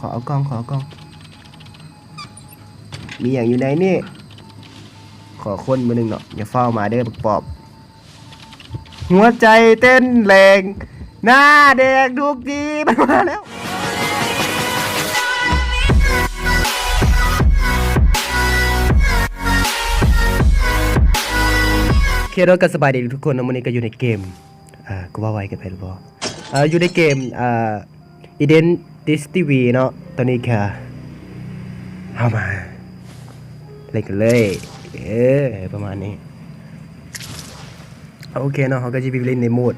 ຂໍເອົາກ່ອງ ຂໍເອົາກ່ອງ. ມີຫຍັງຢູ່ໃນນີ້? ຂໍຄົ້ນມື້ໜຶ່ງເນາະ. ຢ່າຟ້າວມາເດີ ບັກປອບ. ຫົວໃຈເຕັ້ນແຮງ ໜ້າແດງທຸກທີ. ມັນມາແລ້ວ. ໂອເຄເນາະ ກໍສະບາຍດີທຸກຄົນເນາະ. ມື້ນີ້ກໍຢູ່ໃນເກມ ອ່າ ກູເວົ້າໄວເກີນໄປຫຼືບໍ່? ເອີ ຢູ່ໃນເກມ ອ່າ Identity Theft ເນາະ. ຕອນນີ້ກະເຮົາມາເຫຼັ້ນກັນເລີຍ. ເອີ ປະມານນີ້. ໂອເຄເນາະ ເຮົາກໍຈະໄປເຫຼັ້ນໃນໂໝດ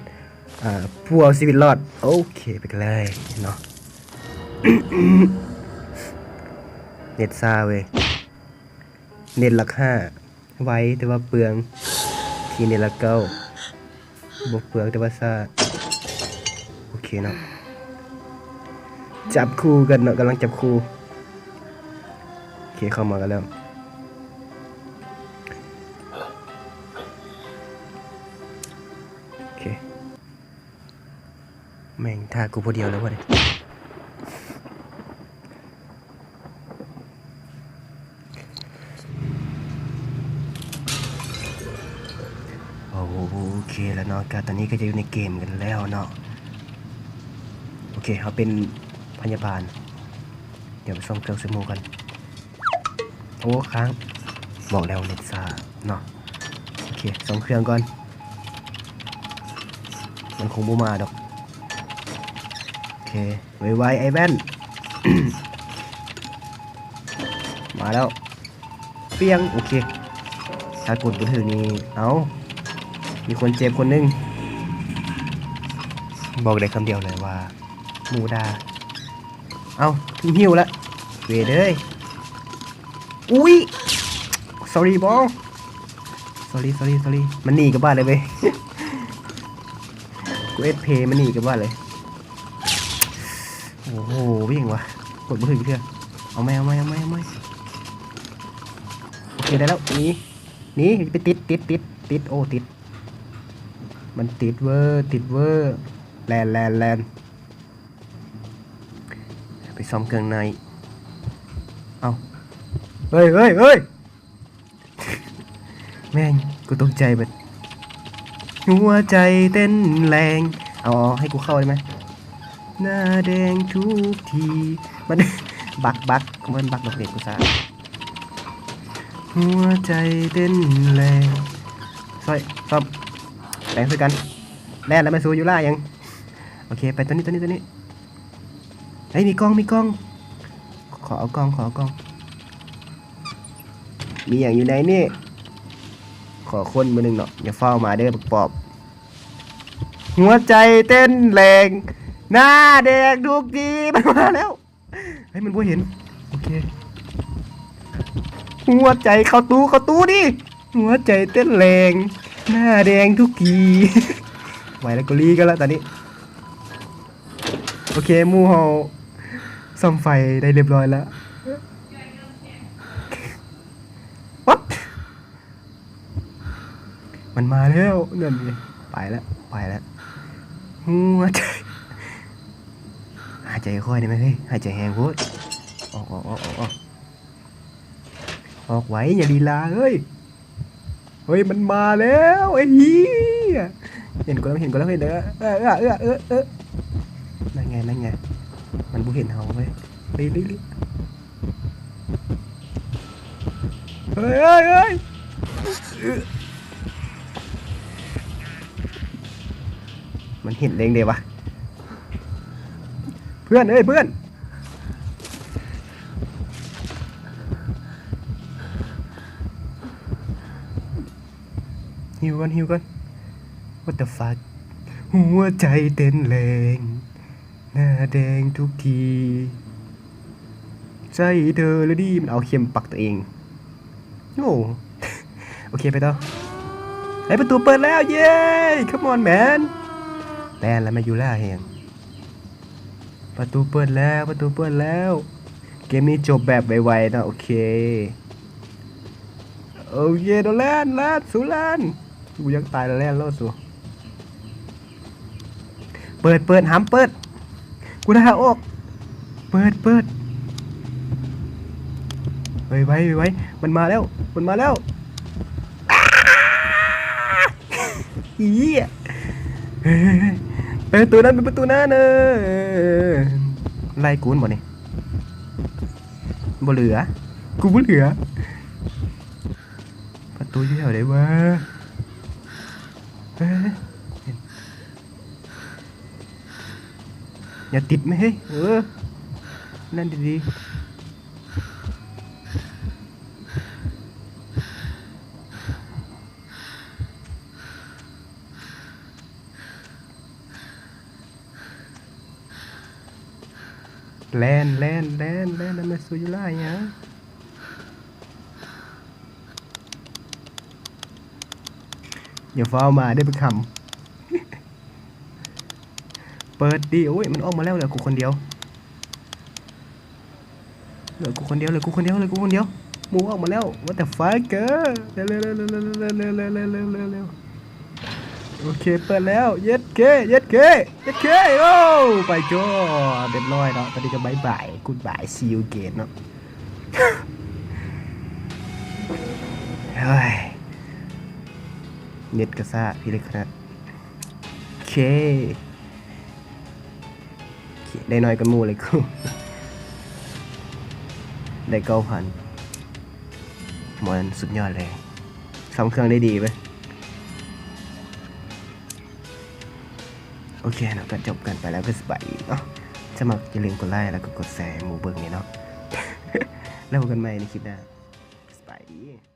ອ່າ ຜູ້ເອົາຊີວິດລອດ. ໂອເຄ ໄປກັນເລີຍເນາະ. ເນັດຊ້າເວີຍ ເນັດຫຼັກຫ້າ. ໄວແຕ່ວ່າເປືອງ. ທີ່ນີ້ລະເກົ້າ ບໍ່ເປືອງແຕ່ວ່າຊ້າ. ໂອເຄເນາະ ຈັບຄູ່ກັນເນາະ ກຳລັງຈັບຄູ່. ໂອເຄ ເຂົ້າມາກັນແລ້ວ. ໂອເຄ ແມ່ງຖ້າກູຜູ້ດຽວແລ້ວບັດນີ້. ໂອເຄແລ້ວເນາະ ກະຕອນນີ້ກໍຈະຢູ່ໃນເກມກັນແລ້ວເນາະ. ໂອເຄ ເຮົາເປັນພະຍາບານ. ດຽວໄປສ້ອມເຄື່ອງໃສ່ໝູ່ກ່ອນ. ໂອ້ ຄ້າງ ບອກແລ້ວເນັດຊ້າເນາະ. ໂອເຄ ສ້ອມເຄື່ອງກ່ອນ ມັນຄົງບໍ່ມາດອກ. ໂອເຄ ໄວໆ ໄອ້ແວ່ນ ມາແລ້ວ. ປຽງ ໂອເຄ ຖ້າກົດບໍ່ຖືກນີ້ ເອົ້າ ມີຄົນເຈັບຄົນໜຶ່ງ. ບອກໄດ້ຄຳດຽວເລີຍວ່າ ໝູ່ດ່າ. ເອົ້າ ຫິ້ວລະ ເວດເອີຍ. ອຸ້ຍ sorry bro sorry sorry sorry ມັນໜີກັບບ້ານເລີຍເວີຍ. ກູເອັດເພ ມັນໜີກັບບ້ານເລີຍ. ໂອ້ໂຫ ຫຍັງວະ ກົດບໍ່ຖືກເທື່ອ. ເອົາໃໝ່ ເອົາໃໝ່ ເອົາໃໝ່ ເອົາໃໝ່. ໂອເຄ ໄດ້ແລ້ວ ໜີ ໜີ ໄປຕິດ ຕິດ ຕິດ ຕິດ ໂອ້ ຕິດ ມັນຕິດເວີ ຕິດເວີ. ແລ່ນ ແລ່ນ ແລ່ນ ໄປສ້ອມເຄື່ອງໃນ. ເອົ້າ ເຮີ້ຍ ເຮີ້ຍ ເຮີ້ຍ ແມ່ງ ກູຕົກໃຈເບິດ. ຫົວໃຈເຕັ້ນແຮງ ເອົາ ເອົາ ໃຫ້ກູເຂົ້າໄດ້ໄໝ? ໜ້າແດງທຸກທີ ມັນບັກ ບັກ ມັນບັກດອກເດັກກູຊາ. ຫົວໃຈເຕັ້ນແຮງ ຊ່ອຍ ຊອບ ແປງໃສ່ກັນ. ແລ່ນແລ້ວແມ່ນ ສູຢູ່ລ່າຫຍັງ? ໂອເຄ ໄປຕົວນີ້ ຕົວນີ້ ຕົວນີ້. ເຮີ້ຍ ມີກ່ອງ ມີກ່ອງ ຂໍເອົາກ່ອງ ຂໍເອົາກ່ອງ. ມີຫຍັງຢູ່ໃນນີ້? ຂໍຄົ້ນມື້ໜຶ່ງເນາະ. ຢ່າຟ້າວມາເດີ ບັກປອບ. ຫົວໃຈເຕັ້ນແຮງ ໜ້າແດງທຸກທີ. ມັນມາແລ້ວ. ເຮີ້ຍ ມັນບໍ່ເຫັນ. ໂອເຄ ຫົວໃຈ ເຂົ້າຕູ້ ເຂົ້າຕູ້ດິ. ຫົວໃຈເຕັ້ນແຮງ ໜ້າແດງທຸກທີ. ໄວແລ້ວ ກູລີກັນລະຕອນນີ້. ໂອເຄ ໝູ່ເຮົາສ້ອມໄຟໄດ້ຮຽບຮ້ອຍແລ້ວ. What? ມັນມາແລ້ວ ນັ້ນໄງ ໄປແລ້ວ ໄປແລ້ວ. ຫົວໃຈ ຫາຍໃຈຄ່ອຍໄດ້ໄໝເຮີ້ຍ? ຫາຍໃຈແຮງໂພດ. ອອກ ອອກ ອອກ ອອກ ອອກ ອອກໄວ ຢ່າລີລາເຮີ້ຍ. ເຮີ້ຍ ມັນມາແລ້ວ ໄອ້ເຫຍ ເຫັນກ່ອນແລ້ວ ເຫັນກ່ອນແລ້ວ ເຫັນແລ້ວ. ເອີ ເອີ ເອີ ເອີ ເອີ ນັ້ນໄງ ນັ້ນໄງ ມັນບໍ່ເຫັນເຮົາເວີຍ. ເຮີ້ຍ ເຮີ້ຍ ເຮີ້ຍ ເຮີ້ຍ ມັນເຫັນເດ້ງເດ້ວະ. ເພື່ອນເອີຍ ເພື່ອນ ຫິວກ່ອນ ຫິວກ່ອນ. What the fuck? ຫົວໃຈເຕັ້ນແຮງ ໜ້າແດງທຸກທີ ໃສ່ເທີລະດີ. ມັນເອົາເຂັມປັກຕົວເອງ. ໂອ້ ໂອເຄ ໄປຕໍ່. ເຮີ້ຍ ປະຕູເປີດແລ້ວ ເຢ້ Come on man. ແລ່ນລະແມ່ນ ຢູ່ລ່າແຮງ. ປະຕູເປີດແລ້ວ ປະຕູເປີດແລ້ວ. ເກມນີ້ຈົບແບບໄວໆເນາະ. ໂອເຄ ໂອເຄ ໂດນແລ່ນ ແລ່ນ ສູ້ແລ່ນ. ກູຢາກຕາຍແລ້ວ ແລ່ນໂລດ ສູ້. ເປີດ ເປີດ ຫ້າມເປີດ ກູໄດ້ຫາອອກ. ເປີດ ເປີດ ໄວໆ ໄວໆ ມັນມາແລ້ວ ມັນມາແລ້ວ ອ້າ ອີ ເອີ ປະຕູນັ້ນເປັນປະຕູນັ້ນ ເອີ ໄລ່ກູນບໍ່ນີ້? ບໍ່ເຫຼືອ ກູບໍ່ເຫຼືອ ປະຕູຢູ່ແຖວໃດວະ? ເອີ ຢ່າຕິດແມະເຮີ້ຍ ເອີ ແລ່ນດີໆ ແລ່ນ ແລ່ນ ແລ່ນ ແລ່ນ ແລ່ນ ແມ່ນຊູຢູ່ຫຼາຍຫຍັງ? ຢ່າຟ້າວມາເດີ້ບັກຫຳ ເປີດຕິ ໂອ້ຍ ມັນອອກມາແລ້ວ ເຫຼືອກູຄົນດຽວ ເຫຼືອກູຄົນດຽວ ເຫຼືອກູຄົນດຽວ ເຫຼືອກູຄົນດຽວ ໝູ່ອອກມາແລ້ວ What the fuck ເກີ ເລັວໆ ໂອເຄ ເປີດແລ້ວ ເຢັດເຄ ເຢັດເຄ ເຢັດເຄ ໂອ້ ໄປຈ້ອ ຮຽບຮ້ອຍເນາະ ຕອນນີ້ກໍບາຍບາຍ Goodbye See you again ເນາະ ເຮີ້ຍ ເນັດກໍຊ້າພິລຶກຂະໜາດ ເຄ ໄດ້ໜ້ອຍກວ່າໝູ່ເລີຍກູ ໄດ້ເກົ້າພັນ ໝໍນັ້ນສຸດຍອດເລີຍ ສ້ຳເຄື່ອງໄດ້ດີເວີຍ ໂອເຄເນາະ ກໍຈົບກັນໄປແລ້ວ ກໍສະບາຍດີເນາະ ຖ້າມັກຢ່າລືມກົດໄລ ແລ້ວກໍກົດແຊໃຫ້ໝູ່ເບິ່ງແດ່ເນາະ ແລ້ວພົບກັນໃໝ່ໃນຄລິບໜ້າ ສະບາຍດີ.